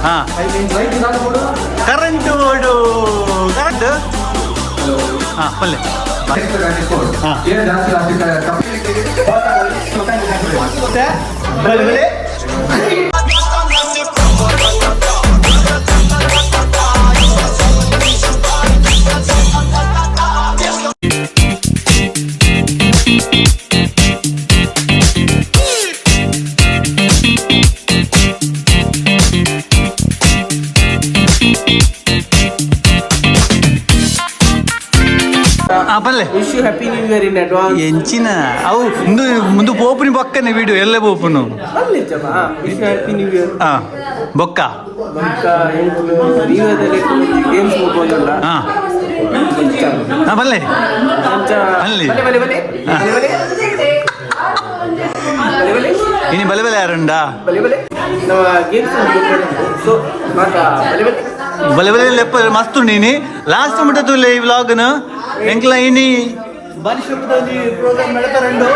ಹಾ. Current board, current. ಹಾ, ಪಲ್ಲೆ. ಹಾ. ಬಲೆ ಬಲೆ. ಹಾ, ಪಲ್ಲೆ. Wish you happy new year in advance. ಎಂಚಿನ ಅವು ಮುಂದು ಮುಂದು ಪೋಪುನಿ ಬೊಕ್ಕನೆ ವಿಡಿಯೋ ಎಲ್ಲೇ ಪೋಪುನು. Wish you happy new year. ಹಾ, ಬೊಕ್ಕ. ಬೊಕ್ಕ ಎಂಕುಲು ನ್ಯೂ ಇಯರ್ ಗೇಮ್ಸ್ ಹೋಗೋದಲ್ಲ. ಹಾ ಹಾ, ಬಲ್ಲೆ. ಅಲ್ಲಿ. ಬಲೆ ಬಲೆ ಬಲೆ ಬಲೆ ಬಲೆ ಬಲೆ ಬಲೆ. ಇನಿ ಬಲೆ ಬಲೆ ಯಾರುಂಡಾ? ಬಲೆ ಬಲೆ ನಮ್ಮ ಗೇಮ್ಸ್ ಸೊ ಮಾತಾ ಬಲೆ ಬಲೆ. ಬಲೆ ಬಲೆ ಲೆಪ್ಪ ಮಸ್ತ್ ಉಂಡು. ಇನಿ ಲಾಸ್ಟ್ ಮುಟ್ಟ ತೂಲೆ ಈ ವ್ಲಾಗ್ನ. ಎಂಕ್ಲ ಇನಿ ಬಾರಿ ಶೋಕದ ಪ್ರೋಗ್ರಾಮ್ ನಡಪರಂಡು.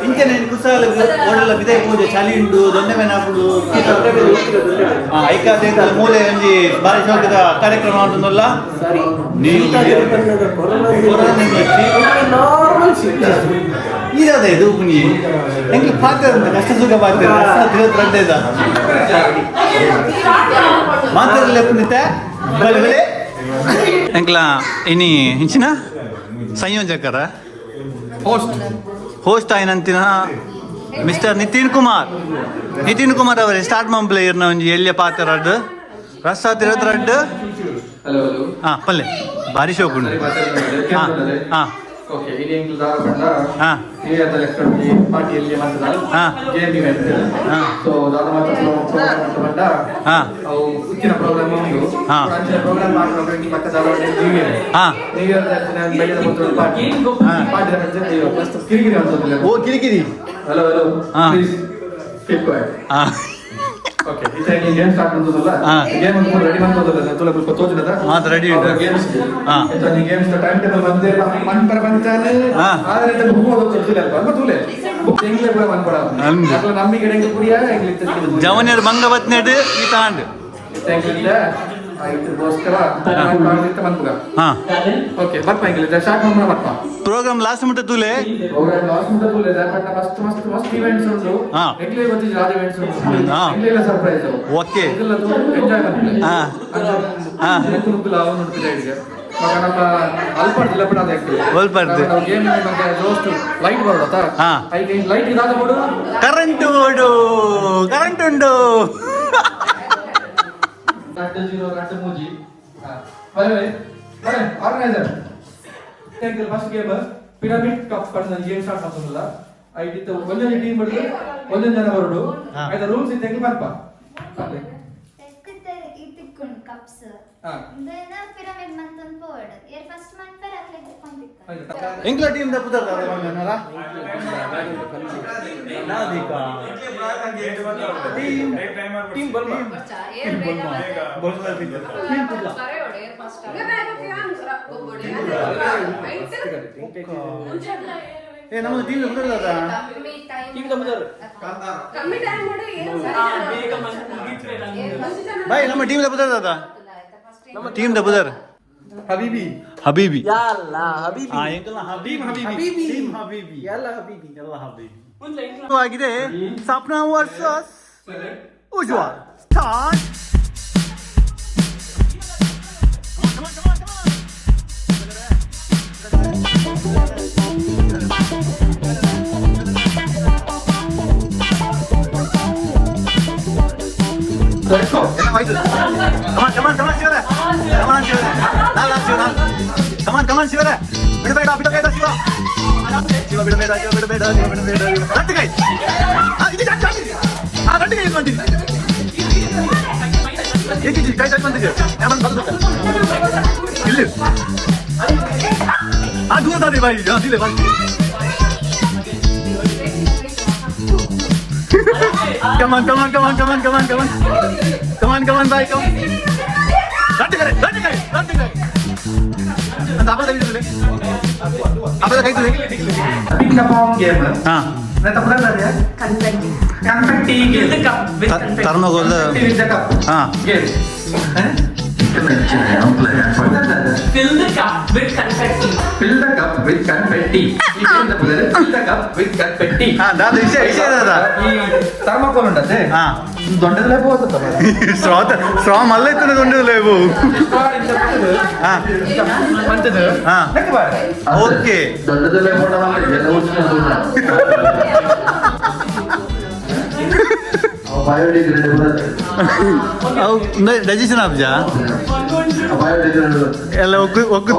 ಇಂಚನೆ ಕುಸಾಲ ಓಡಲ್ಲ ಬಿದಾಯ ಪೂಜೆ ಚಳಿ ಉಂಡು, ದೊಂದೆ ಮೇಲೆ ಹಾಕುದು. ಐಕಾದ ಮೂಲೆ ಒಂಜಿ ಬಾರಿ ಶೋಕದ ಕಾರ್ಯಕ್ರಮ ಉಂಟುಲ್ಲ. ಸಾರಿ. ನೀವು ನಾರ್ಮಲ್ ಶೀತ. ಇದಾದ ಇದು ಪುನಿ ಎಂಕ್ಲ ಪಾತ್ರ ಉಂಟು, ಕಷ್ಟ ಸುಖ ಪಾತ್ರ ರಡ್ಡ ಮಾತಾಡಲ್ಲ ಪುನಿತ ಬಲೆ ಬಲೆ. ಎಂಕ್ಲ ಇನಿ ಇಂಚಿನ ಸಂಯೋಜಕರ ಹೋಸ್ಟ್. ಹೋಸ್ಟ್ ಆಯ್ನಂತಿನ ಮಿಸ್ಟರ್ ನಿತಿನ್ ಕುಮಾರ್, ನಿತಿನ್ ಕುಮಾರ್ ಅವರೇ ಸ್ಟಾರ್ಟ್ ಮಾಮ್ ಪ್ಲೇಯರ್ನ ಒಂಜಿ ಎಲ್ಯ ಪಾತ್ರ ರಡ್ಡು ರಸ್ತಾ ರಡ್ಡು. Hello hello. ಹಾ, ಪಲ್ಲೆ, ಭಾರಿ ಶೋಕ್ ಉಂಡು. ಹಾ ಹಾ. ಓಕೆ, ಇಲ್ಲಿ ಎಂಕ್ಲು ದಾರ ಪಂಡ ಹಾ. ನ್ಯೂ ಇಯರ್ ಪಾರ್ಟಿ ಎಲ್ಲಿ ಮಂತದ ಹಾ. Game event. ಹಾ. ಸೊ ದಾದ ಮಾತ್ರ ಪ್ರೋಗ್ರಾಮ್ ಅಂತ ಪಂಡ ಹಾ. ಅವು ಉಕ್ಕಿನ ಪ್ರೋಗ್ರಾಮ್ ಉಂಟು. ಹಾ. ಅಂಚಿನ ಪ್ರೋಗ್ರಾಮ್ ಮಾಡ್ಕೊಂಡು ಎಂಕ್ಲು ಪಕ್ಕ ದಾದ ನ್ಯೂ ಇಯರ್ ಹಾ. ನ್ಯೂ ಇಯರ್ ಬೆಳಿಗ್ಗೆ ಪೊರ್ತುಡು ಪಾರ್ಟಿ. ಹಾ. ಪಾರ್ಟಿ ಅಯ್ಯೋ ಮಸ್ತ್ ಕಿರಿಕಿರಿ ಅಂತದಿಲ್ಲ. ಓ ಕಿರಿಕಿರಿ. Hello hello. ಹಾ. Please keep quiet. ಹಾ. ಓಕೆ, ಇತ್ತೆ ಗೇಮ್ ಸ್ಟಾರ್ಟ್ ಮಂತದಲ್ಲ. ಹಾ. ಗೇಮ್ ಒಂದು ರೆಡಿ ಮಂತದಲ್ಲ, ತುಲ ಸ್ವಲ್ಪ ತೋಜುನದ. ಮಾತ ready ಉಂಟು. ಗೇಮ್ಸ್. ಹಾ. ಈ ಗೇಮ್ಸ್ ಟೈಮ್ ಟೇಬಲ್ ಬಂದೆ ಪಂಪರ ಪಂಚಾನೆ. ಹಾ. ಆದ್ರೆ ಇದು ಬುಕ್ ಓದೋದು ತುಲೆ ಅಲ್ಪ ತುಲೆ ಬುಕ್ ಎಂಗ್ಲೇ ಪೂರ ಮನ್ಪಡ. ಅಂದ್. ಅಕ್ಲ ನಂಬಿಕೆ ಎಂಗ್ಲ ಪುರಿಯ ಎಂಗ್ಲ ಇತ್ತೆ. ಜವನಿಯರ್ ಬಂಗ ಬತ್ನೆಡ್ ಈ ತಾಂಡ್. ಇತ್ತೆ ಎಂಗ್ಲ ಇತ್ತೆ ಇದಕ್ಕೋಸ್ಕರ ಇತ್ತೆ ಮನ್ಪುಗ. ಹಾ. ಓಕೆ, ಬರ್ಪ ಎಂಗ್ಲ ಇತ್ತೆ ಸ್ಟಾರ್ಟ್ ಮಂಪುನ ಬರ್ಪ. ಪ್ರೋಗ್ರಾಮ್ ಲಾಸ್ಟ್ ಮುಟ್ಟ ತೂಲೆ. ಪ್ರೋಗ್ರಾಮ್ ಲಾಸ್ಟ್ ಮುಟ್ಟ ತುಲೆ ದಾಪಟ್ಟ ಮಸ್ತ್ ಮಸ್ತ್ ಮಸ್ತ್ ಇವೆಂಟ್ಸ್ ಉಂಟು. ಹಾ. ಎಂಗ್ಲೇ ಗೊತ್ತಿಲ್ಲ ಯಾವ್ದು ಇವೆಂಟ್ಸ್ ಉಂಟು. ಹಾ. ಎಂಗ್ಲೆಲ್ಲ ಸರ್ಪ್ರೈಸ್. ಓಕೆ. ಎಂಗ್ಲೆಲ್ಲ ಎಂಜಾಯ್ ಮಾಡ್ತಾರೆ. ಹಾ ಹಾ. ನುಗ್ಗುಲ ಅವನು ನೋಡ್ತಿದ್ದ ಇಡಿಗೆ ಮಗ ನಮ್ಮ ಅಲ್ಪಾಡ್ದಿಲ್ಲ ಬಿಡ ಅದು. ಅಲ್ಪಾಡ್ದು. ನಾವು ಗೇಮ್ ಮತ್ತೆ ದೋಸ್ತು ಲೈಟ್ ಬರೋದಾ. ಹಾ. ಐದು ಲೈಟ್ ಇದಾದ ಬಿಡು. ಕರೆಂಟ್ ಬೋರ್ಡು, ಕರೆಂಟ್ ಉಂಡು. 2 0 2 3. ಬರೇ ಬರೇ organiser. First game pyramid cup ಪಂಡ ಗೇಮ್ ಸ್ಟಾರ್ಟ್ ಮಾಡ್ತದಲ್ಲ. ಐದಿತ್ತು ಒಂದೊಂದು ಟೀಮ್ ಬರೋದು, ಒಂದೊಂದು ಜನ ಬರೋದು. ಹಾ. ಆಯ್ತಾ? ರೂಲ್ಸ್ ಇತ್ತು ಹೆಂಗೆ ಬರ್ಪ. ತೆಕ್ಕುತ್ತೆ ಈ ತಿಕ್ಕುಂಡು ಕಪ್ಸ್. ಹಾ. ಇಂದೆನ ಪಿರಮಿಡ್ ಮಂತೊಂದು ಪೋವಡ್ ಏರ್ ಫಸ್ಟ್ ಮನ್ಪೆರ್ ಅಕ್ಲೆ ಕುಕ್ಕೊಂದು ತಿಕ್ಕ. ಆಯ್ತಾ? ಎಂಕ್ಲ ಟೀಮ್ ದಪ್ಪುದಾರ. ಟೀಮ್ ಬಲ್ಮ. ಏ, ನಮ್ಮ ಟೀಮ್ ದಪ್ಪುದಾರ. ಟೀಮ್ ತಮ್ಮದವರು. ಬಾಯ್, ನಮ್ಮ ಟೀಮ್ ದಪ್ಪುದಾರ, ನಮ್ಮ ಟೀಮ್ ದಪ್ಪುದಾರ. ಹಬೀಬಿ. ಹಬೀಬಿ. ಯಾಲ್ಲ ಹಬೀಬಿ. ಆ, ಎಂಕಲ್ನ ಹಬೀಬಿ. ಹಬೀಬಿ. ಟೀಮ್ ಹಬೀಬಿ. ಯಾಲ್ಲ ಹಬೀಬಿ. ಎಲ್ಲ ಹಬೀಬಿ ಆಗಿದೆ. Sapna versus Ujwal start. Come on, come on, come on, ಶಿವರೇ. Come on, ಶಿವರೇ. ನಾಲ್, ನಾಲ್, ಶಿವ, ನಾಲ್. Come on, come on, ಶಿವರೇ. ಬಿಡಬೇಡ, ಬಿಡಬೇಡ, ಶಿವ. ಶಿವ, ಬಿಡಬೇಡ, ಶಿವ, ಬಿಡಬೇಡ, ಶಿವ, ಬಿಡಬೇಡ. രണ്ട് ಕೈ. ಆ, ಇದು ಜಾಸ್ತಿ ಆಗಿದೆ. ಆ, രണ്ട് ಕೈ ಬಂದಿದೆ. ಏ, ಕೈ ಟಚ್ ಬಂದಿದೆ. ഞാൻ ಬಂದು ಇಲ್ಲಿ. ಆ, ದೂರ ದಾದಿ ಬಾಯಿ, ದಿಲೆ ಬಾಯಿ. Come on, come on, come on, come on, come on, come on. Come on, come on, bye, come on. രണ്ട് കൈ, രണ്ട് കൈ, രണ്ട് കൈ. ಅಂತ ಅಪದ. ಅಪ್ಪದ ಕೈತದೆ. Pick up game. ಹಾ. Confetti game. Thermocol. Cup. ಹಾ. Game. Fill the cup with confetti. Fill the cup with confetti. ಈ game the ಪುದರ್ fill the cup with confetti. ಹಾ, ದಾದ ವಿಷಯ ವಿಷಯ ದಾದ. ಈ ಥರ್ಮೋಕೋಲ್ ಉಂಟಂತೆ. ಹಾ. ದೊಡ್ಡದಲ್ಲೇ ಹೋಗ್ತದೆ. ಸ್ಟ್ರಾ ಸ್ಟ್ರಾ ಮಲ್ಲ ಇತ್ತು ದೊಡ್ಡ ಲೇಬು. ಹಾ. ಮಂತದ್ದು. ಹಾ. ನೆಕ್ ಬಾರ. ಓಕೆ. ದೊಡ್ಡದಲ್ಲೇ ಬಯೋಡಿಗ್ರೇಡಬಲ್. ಅವು ಡೈಜೆಷನ್ ಆಪ್ಜಾ? ಬಯೋಡಿಗ್ರೇಡಬಲ್. ಎಲ್ಲ ಒಗ್ಗು ಒಗ್ಗು.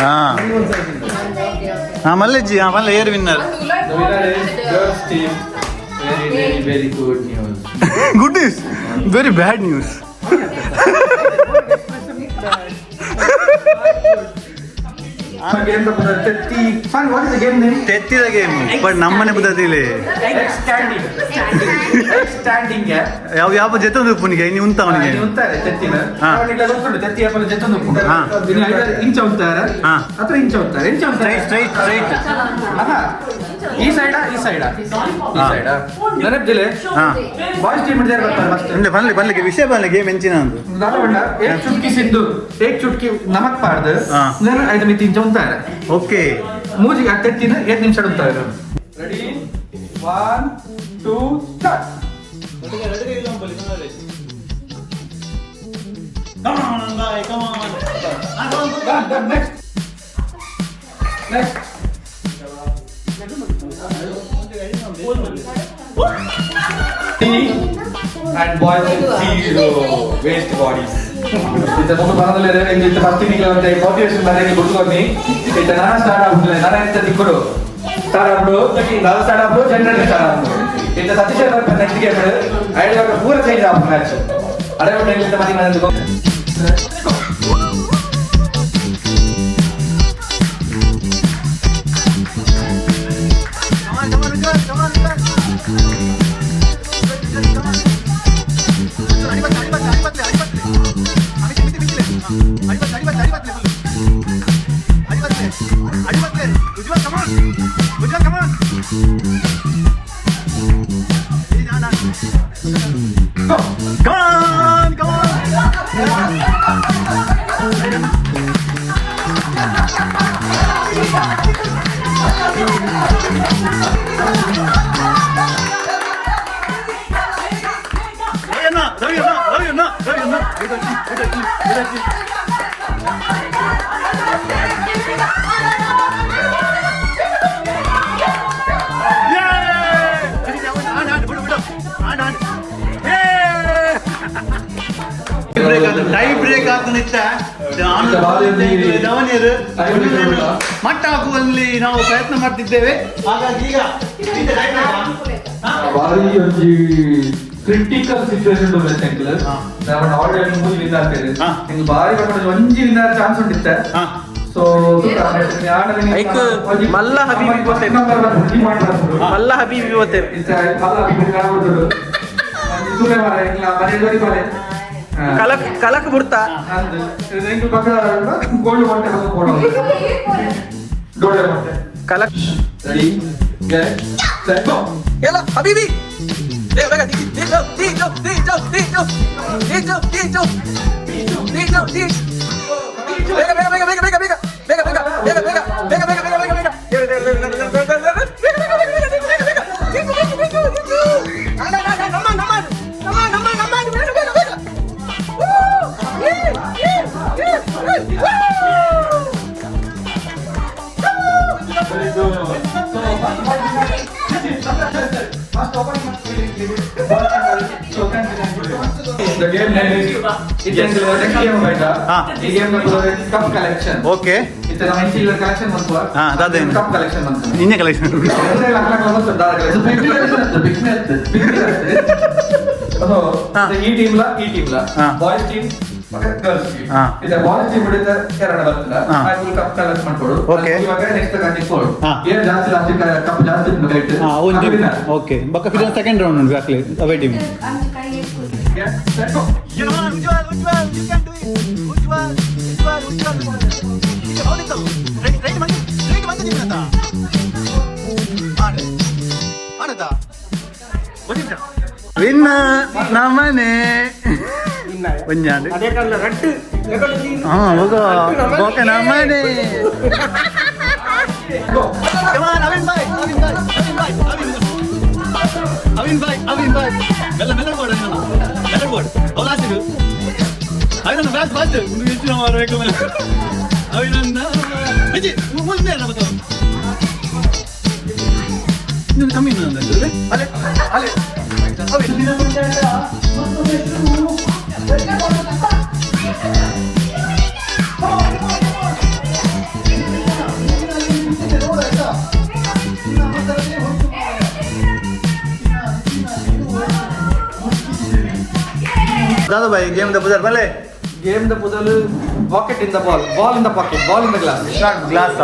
ಹಾ ಹಾ, ಮಲ್ಲೆಜ್ಜಿ. ಹಾ, ಮಲ್ಲೆ ಏರ್ winner. The winner is girls team. Very very very good news. Good news, very bad news. Game the ಪುದರ್ ತೆತ್ತಿ. Fun, what is the game name? ತೆತ್ತಿದ game, but ನಮ್ಮನೆ ಬುದ್ಧಿಲಿ. Egg standing. Egg standing. ಯಾವ ಯಾವ ಜೊತೆ ಉಪ್ಪುನಿಗೆ ಇನ್ನು ಉಂತ ಅವನಿಗೆ. ಉಂತಾರೆ ತೆತ್ತಿನ. ಹಾ. ಅವನಿಗೆ ಗೊತ್ತುಂಟು ತೆತ್ತಿ ಅಪ್ಪನ ಜೊತೆ ಉಪ್ಪು. ಹಾ. ಇಂಚ ಉಂತಾರೆ. ಹಾ. ಅಥವಾ ಇಂಚ ಉಂತಾರೆ. ಇಂಚ ಉಂತಾರೆ. Straight, straight, straight. ಆಹಾ. ಈ ಸೈಡಾ, ಈ ಸೈಡಾ, ಈ ಹಾ. ಸೈಡಾ ನೆನಪಿಲ್ಲ. ಹಾ. ಬಾಯ್ಸ್ ಟೀಮ್ ಹಿಡಿದಾರೆ ಬರ್ತಾರೆ ಫಸ್ಟ್. ಅಂದ್ರೆ ಬನ್ಲಿ ಬನ್ಲಿಕ್ಕೆ ವಿಷಯ ಬನ್ಲಿ ಗೇಮ್ ಎಂಚಿನ ಅಂದು. ದಾದ ಬಣ್ಣ ಏಕ್ ಚುಟ್ಕಿ ಸಿಂಧು ಏಕ್ ಚುಟ್ಕಿ ನಮಕ್ ಪಾಡ್ದು. ಹಾ. ನಾನು ಐದು ಮಿತಿ ಇಂಚ ಉಂತಾರೆ. ಓಕೆ. ಮೂಜಿಗೆ ತೆತ್ತಿನ ಏತ್ ನಿಮಿಷ ಉಂತಾರೆ. Ready, 1 2 start. Come on, bye, come on. Next next. And boys zero waste bodies. ಇತ್ತ ಮುಂದೆ ಬರದಲ್ಲೇ ಇಂತ ಫಸ್ಟ್ ಇನ್ನಿಂಗ್ ಅಂತ ಮೋಟಿವೇಶನ್ ಬರಕ್ಕೆ ಗುರ್ತು. ಇತ್ತ ನಾನ ಸ್ಟಾರ್ಟ್ ಆಗ್ಬಿಡ್ಲೆ ನಾನ ಇಂತ ದಿಕ್ಕುಡು ಸ್ಟಾರ್ಟ್ ಆಗ್ಬಿಡು ನಾನು ಸ್ಟಾರ್ಟ್ ಆಗ್ಬಿಡು ಜನರಲ್ ಸ್ಟಾರ್ಟ್ ಆಗ್ಬಿಡು. ಇತ್ತ ಸತೀಶ್ ನೆಕ್ಸ್ಟ್ ಗೇಮ್ ಐಡಿಯಾ ಪೂರ ಚೇಂಜ್ ಆಗ್ಬಿಡು ಮ್ಯಾಚ್. ಅದೇ ಇಂತ ಮನೆ ಮನೆ. Come on, come on. ರವಿಯಣ್ಣ, ರವಿಯಣ್ಣ, ರವಿಯಣ್ಣ, ರವಿಯಣ್ಣ. ವಿಡಟ್ಟಿ, ವಿಡಟ್ಟಿ, ವಿಡಟ್ಟಿ. Yeah! ಆಡ್, ಆಡ್, ಬಿಡು, ಬಿಡು. ಆಡ್, ಆಡ್. Yeah! ಟೈ ಬ್ರೇಕ್ ಹಾಕೊಂಡಿತ್ತ ದಾವಣಿಯರು ಮಟ್ಟ ಹಾಕುವಲ್ಲಿ ನಾವು ಪ್ರಯತ್ನ ಮಾಡ್ತಿದ್ದೇವೆ. ಹಾಗಾಗಿ ಈಗ ಈಗ tie break ಆ? ಬಾರಿ ಒಂಜಿ ಕ್ರಿಟಿಕಲ್ ಸಿಚುವೇಶನ್ ಉಂಟು. ನಮ್ಮ ಆಲ್ರೆಡಿ ಮೂಜಿ ವಿನ್ ಆಗ್ತದೆ. ನಿಂಗೆ ಬಾರಿ ಪಟ್ಟ ಒಂಜಿ ವಿನ್ ಚಾನ್ಸ್ ಉಂಟಿತ್ತೆ. ಸೊ ಐಕ್ ಮಲ್ಲ ಹಬೀಬಿ ಗೊತ್ತೇ. ಮಲ್ಲ ಹಬೀಬಿ ಗೊತ್ತೇ. ಕಲಕ್ ಕಲಕ್ ಬಿಡ್ತಾ. ಕಲಕ್ ರೆಡಿ ಸೆಟ್ ಗೋ. ಎಲ್ಲ ಹಬೀಬಿ ಬೇಗ ಬೇಗ ತೀಜೋ ತೀಜೋ ತೀಜೋ ತೀಜೋ ತೀಜೋ ತೀಜೋ ತೀಜೋ ತೀಜೋ ಬೇಗ ಬೇಗ ಬೇಗ ಬೇಗ ಬೇಗ ಬೇಗ ಬೇಗ ಬೇಗ ಬೇಗ ಬೇಗ ಬೇಗ ಬೇಗ ಬೇಗ ಬೇಗ The game name is it's next game ಆಯ್ತಾ? ಈ game cup collection. Okay. ಇತ್ತ ನಮ್ಮ ಇಂಚಿಲ್ಲ ಕಲೆಕ್ಷನ್ ಬಂತು. ದಾದ ಏನು? ಕಪ್ ಕಲೆಕ್ಷನ್ ಬಂತು. ನಿನ್ನೆ ಕಲೆಕ್ಷನ್. ಅಂದ್ರೆ ಲಕ್ಷ ಲಕ್ಷ ಬಂತು ದಾದ ಕಲೆಕ್ಷನ್. ಬಿಗ್ ಸೊ ಈ ಟೀಮ್ ಲ ಈ ಟೀಮ್ ಲ ಬಾಯ್ಸ್ ಟೀಮ್ ಮತ್ತೆ ಗರ್ಲ್ಸ್ ಟೀಮ್. ಇದು ಬಾಯ್ಸ್ ಟೀಮ್ ಹಿಡಿದ ಎರಡು ಬರ್ತದ. ಆ ಕಪ್ ಕಲೆಕ್ಟ್ ಮಾಡ್ಕೊಡು. ಇವಾಗ ನೆಕ್ಸ್ಟ್ ಕಂಟಿನ್ಯೂ ಕೊಡು. ಏನ್ ಜಾಸ್ತಿ ಲಾಸ್ಟ್ ಕಪ್ ಜಾಸ್ತಿ ಉಂಟು. ಒಂದು ಓಕೆ ಬಕ್ಕ ಫಿರ್ ಸೆಕೆಂಡ್ ರೌಂಡ್ ಉಂಟು ಆಕ್ಲಿ ಅವೇ team. Ujjwal, Ujjwal, Ujjwal, you can do it. Ujjwal, Ujjwal, Ujjwal, Ujjwal. ಇದು ಹೌದಿತ್ತು. ರೈಟ್ ರೈಟ್ ಮಂದಿ ರೈಟ್ ಮಂದಿ ನಿಮ್ಮನ್ನ ಆಡ ಆಡತಾ ವಿನ್ನ ನಮನೆ ಒಂಜಾಂಡ್. ಅದೇ ಕಾರಣ ರಟ್ಟು. ಹಾ ಹೋಗೋ ಓಕೆ ನಮನೆ. Come on, Avin bhai, Avin bhai, Avin bhai, Avin Avin bhai, Avin bhai. ಮೆಲ್ಲ ಮೆಲ್ಲ ಬೋರ್ಡ್ ಮೆಲ್ಲ ಬೋರ್ಡ್ ಅವಲಾಸಿರು ಅವಿನ ಫಾಸ್ಟ್ ಫಾಸ್ಟ್ ಒಂದು ಹೆಚ್ಚಿನ ಮಾಡಬೇಕು ಮೇಲೆ ಅವಿನನ್ನ ವಿಜಿ ಮುಂದೆ ನಮ್ಮ ಇನ್ನೊಂದು ಕಮ್ಮಿ ಇನ್ನೊಂದು ಅಲೆ ಅಲೆ ಅವಿನ. ದಾದಾ ಭಾಯ್ ಗೇಮ್ ದ ಬುದರ್ ಬಲೆ. ಗೇಮ್ ದ ಬದಲು pocket in the ball, ball in the pocket, ball in the glass. Glass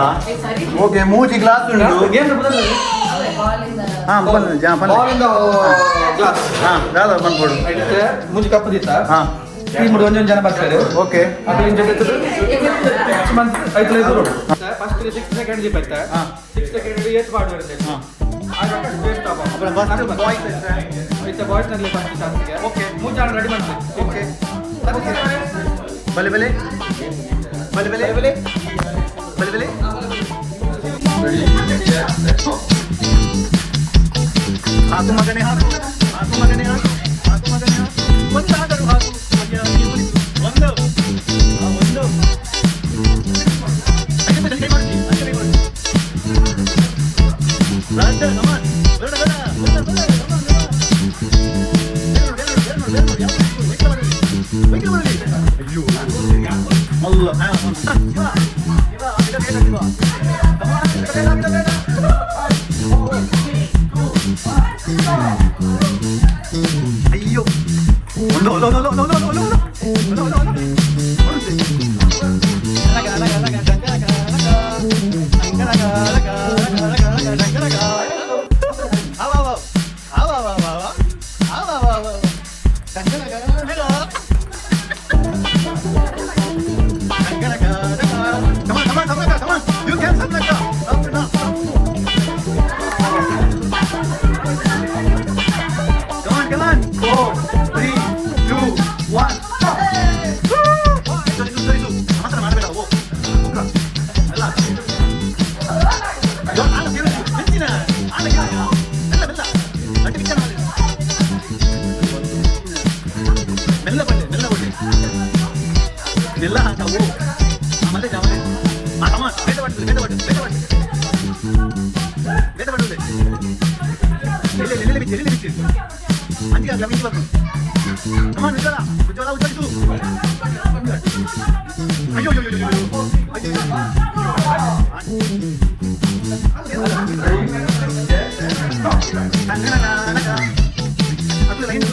okay ಮೂಜಿ ಗ್ಲಾಸ್ ಉಂಟು. ಗೇಮ್ ದ ಬದಲು ಹಾ ಬನ್ ಜಾ ಬನ್. Ball in the glass. ಹಾ ದಾದಾ ಬಂದ್ಕೊಡು. ಐತೆ ಮುಂಜಿ ಕಪ್ ದಿತ್ತ. ಟೀಮ್ ಒಂದೊಂದು ಜನ ಬರ್ತಾರೆ. ಅದ್ರ ಜೊತೆ 6 ಮಂತ್ ಐದು ಐದು ಫಸ್ಟ್ 6 ಸೆಕೆಂಡ್ ಜಿಪ್ ಆಯ್ತಾ? 6 ಸೆಕೆಂಡ್ ಏಟ್ ಮಾಡುವ. First boys. ಐತೆ ಬಾಯ್ಸ್ ನಲ್ಲಿ ಫಸ್ಟ್ ಚಾನ್ಸ್ಗೆ. ಓಕೆ. ಮೂರು ಜನ ರೆಡಿ ಮಾಡ್ತೀವಿ. ಓಕೆ ಬಲೆ ಬಲೆ ಬಲೆ ಬಲೆ ಬಲೆ ಬಲೆ ಬಲೆ. ಹಾಕು ಮಗನೇ ಹಾಕು, ಹಾಕು ಮಗನೇ ಹಾಕು, ಹಾಕು ಮಗನೇ ಹಾಕು, ಒಂದಾದರೂ ಹಾಕು ಮಗಿಯ ನೀ ಉಳಿಸು. ಒಂದು ಒಂದು ಅದೇ ಮೇಲೆ ಕೈ ಮಾಡಿ, ಅದೇ ಕೈ ಮಾಡಿ. ರಾಜ, come on. ಬೇಡ ಬೇಡ ಬೇಡ ಬೇಡ, come on, come on. ಬೇಡ ಬೇಡ ಬೇಡ ಬೇಡ ಬೇಡ, ಯಾವ ವೆಯ್ಟ್ ಮಾಡಿ ವೆಯ್ಟ್ ಮಾಡಿ. ಅಯ್ಯೋ ಮಲ್ಲ ಶಿವ ಶಿವ ಬೇಡ ಬೇಡ ಶಿವ. Come on, ಬೇಡ ಬೇಡ ಬೇಡ. ಅಯ್ಯೋ ಒಂದು ಒಂದು ಒಂದು ಒಂದು ಒಂದು ಒಂದು ಒಂದು ಒಂದು ಒಂದು ಲಗ ಲಗ ಲಗ ಡಂಗ ಲಗ ಲಗ ಡಂಗ ಲಗ ಲಗ ಲಗ ಲಗ ಲಗ ಡಂಗ ಲಗ. ಅವ ಅವ ಅವ ಅವ ಅವ ಅವ ಅವ ಅವ Danga ಲಗ ಲಗ Danga ಲಗ ಲಗ. Come on, come on, come on, come on. You can Samlaka. Come on, come on. 4, 3, 2, 1. ಸರಿ ಸರಿ ಸರಿ ಮಾತ್ರ ಮಾಡಬೇಡ. ಓ ಅಲ್ಲ ಆಲ ಹೆಚ್ಚಿನ ಆಲ ಮೆಲ್ಲ ಮೆಲ್ಲ ಅಡ್ಡಿ ವಿಚಾರ ಮಾಡಿ. ಮೆಲ್ಲ ಬನ್ನಿ ಮೆಲ್ಲ ಬನ್ನಿ ನೆಲ್ಲ ಹಾಕವು ಆಮೇಲೆ ಜಾಮಲೆ ಕಮ ಬೇಟ ಪಟ್ಟು ಬೇಟ ಪಟ್ಟು ಬೇಟ ಪಟ್ಟು ಬೇಟ ಪಟ್ಟು ಎಲ್ಲಿ ಎಲ್ಲಿ ಬಿಚ್ಚಿ ಎಲ್ಲಿ ಬಿಚ್ಚಿ ಅಂಜಿಗೆ ಆಗಲ್ಲ ಮಿಂಚಿ ಬರ್ತು. ಕಮಾನ್ ಉಜ್ವಲ ಉಜ್ವಲ ಉಜ್ವಲಿಸು. ಅಯ್ಯೋ ಅಯ್ಯೋ ಅಯ್ಯೋ ಅದು line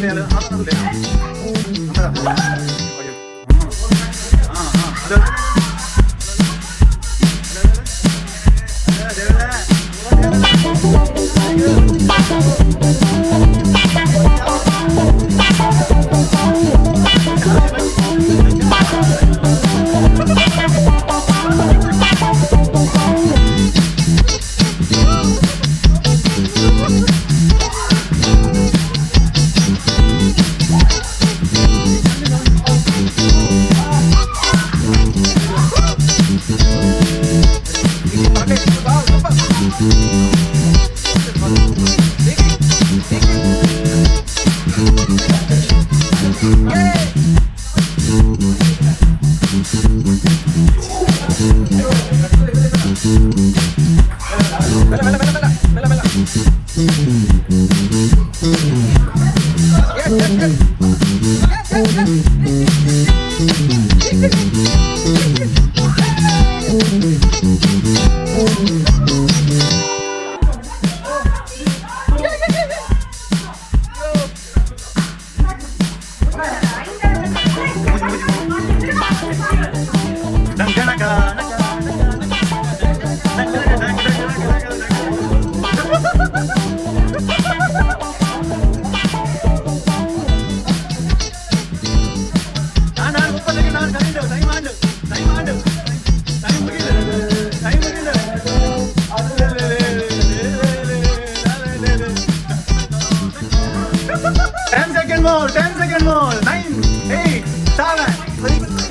10 second more, 10 second more. 9, 8, 7,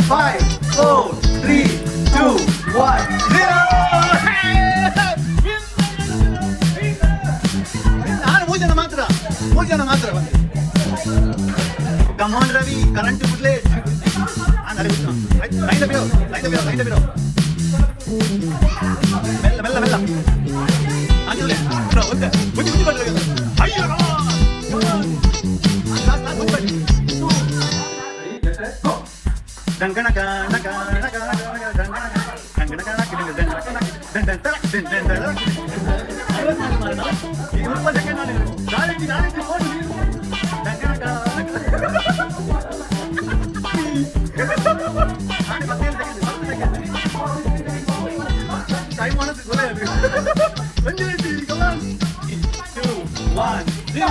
5, 4, 3, 2, 1, 0. ನಾನು ಮೂರು ಜನ ಮಾತ್ರ, ಮೂರು ಜನ ಮಾತ್ರ ಬಂದೆ. ಕಮಾನ್ ರವಿ, ಕರೆಂಟ್ ಬಿಡ್ಲೆ. ಲೈನ್ ಬಿರೋ, ಲೈನ್ ಬಿರೋ, ಲೈನ್ ಬಿರೋ. ಮೆಲ್ಲ ಮೆಲ್ಲ ಮೆಲ್ಲ. ಆಗಿಲ್ಲ ಒಂದೇ ಮುಂಚೆ ಮುಂಚೆ ಬರ್ಲಿ. ಅಯ್ಯೋ. Ready, get set, go. ಡಂಗಣಕ ನಕ ನಕ ನಕ ಡಂಗಣಕ ಡಂಗಣಕ ಡಂಗಣಕ ಡಂಗಣಕ time 2 1 0.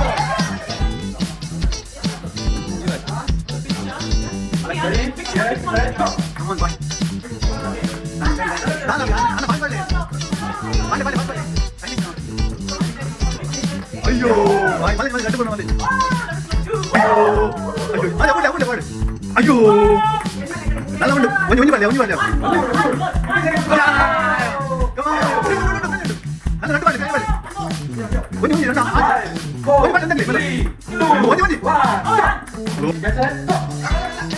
Ready, get set, go. Come on, boy. ನಾನು ನಾನು bye bye bye bye bye. ಅಯ್ಯೋ, ಬಾಯ್ ಬಾಯ್ ಬಾಯ್. ಗಟ್ಟು ಬಂದೆ. ಅಯ್ಯೋ ಅಯ್ಯೋ, ಅದೇ ಉಂಡೆ ಉಂಡೆ ಬಾಯ್. ಅಯ್ಯೋ, നല്ല ഉണ്ട്. ಒಂಜಿ ಒಂಜಿ ಬರಲಿ, ಒಂಜಿ ಬರಲಿ. നല്ല രണ്ട് പാടി, രണ്ട് പാടി. ಒಂಜಿ ಒಂಜಿ രണ്ട് ಒಂಜಿ ಪಾಡಿ എന്തെങ്കിലും ಒಂಜಿ ಒಂಜಿ. Get set, go.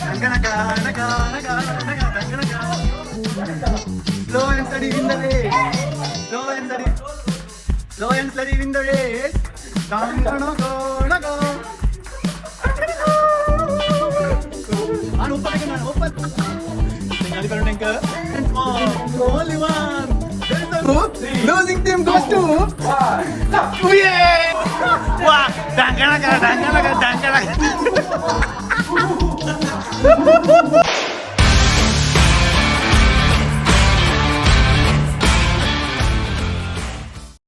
ಡಂಗಣಕ ನಕ ನಕ ನಕ ಡಂಗಣಕ. Slow and steady win the race. Slow and steady. Slow and steady win the race. ಡಂಗಣಕ ನಕ. ನಾನು ಒಪ್ಪಬೇಕು, ನಾನು ಒಪ್ಪ. Only one. Losing team goes to One, stop. ವಾ ಡಂಗಣಕ ಡಂಗಣಕ ಡಂಗಣಕ.